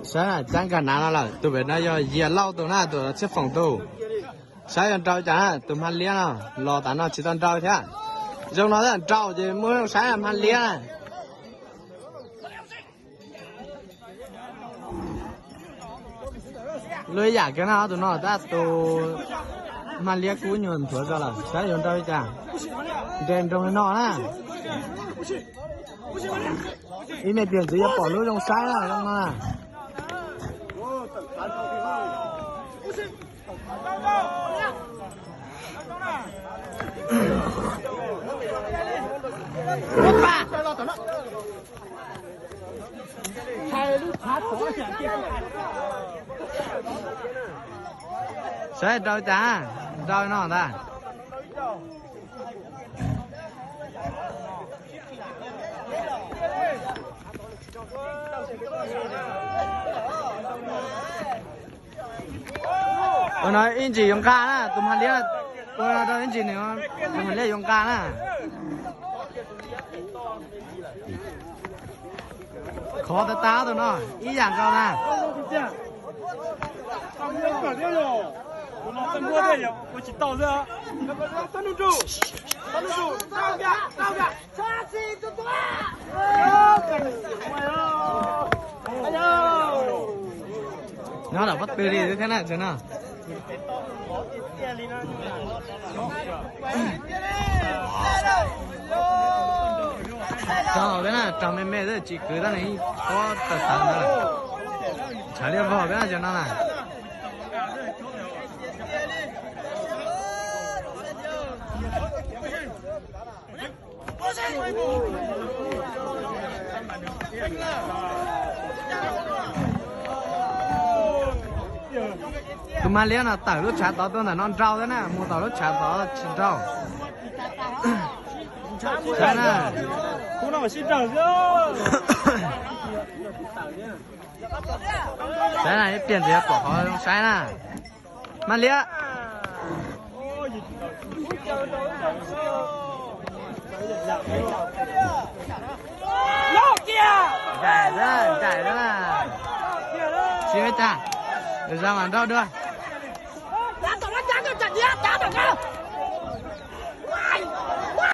Saib na, cab nkag nav no lawm, tus pem no yog Yias Lauj tus na, tus Txhiaj Foom tus. Saib yuav nrau cas na, tus Hmab Liab no los tas no tsis tau nrau thiab. Zoo no nrau ces muaj zoo saib Hmab Liab na. Lub ib yam kiag na, ob tus no tab tus Hmab Liab kub nyuag nthuav zog lawm, saib yuav nrau li cas. Nres nroos li no na. Ib me pliag ntxiv yuav pom lub zoo saib na, zoo no na. Saib nrau cas, nrau no ntag. Ua no ib ntsis yuav nqa na, tus Hmab Liab, ua no rau ib ntsis nws, tus Hmab Liab yuav nqa na. Khov tas tas tus no, ib yam nkaus na. Nyob lawm pob tw li thiab na, tsev no. Raug thiab na, raug me me xwb tsis kwv tab nws yeej tob tawm tawv ntawd lawm. Tshav liaj vog thiab cov no na. Tus Hmab Liab no tawm lub tshav tod tuaj ntawm no nrau thiab na, mus tom lub tshav tod tsis nrau. Saib na. Saib na, ib pliag ntxiv pom qhov zoo saib na. Hmab Liab. Ncaim, ncaim na. Tsis ua cas, za mas nrau dua.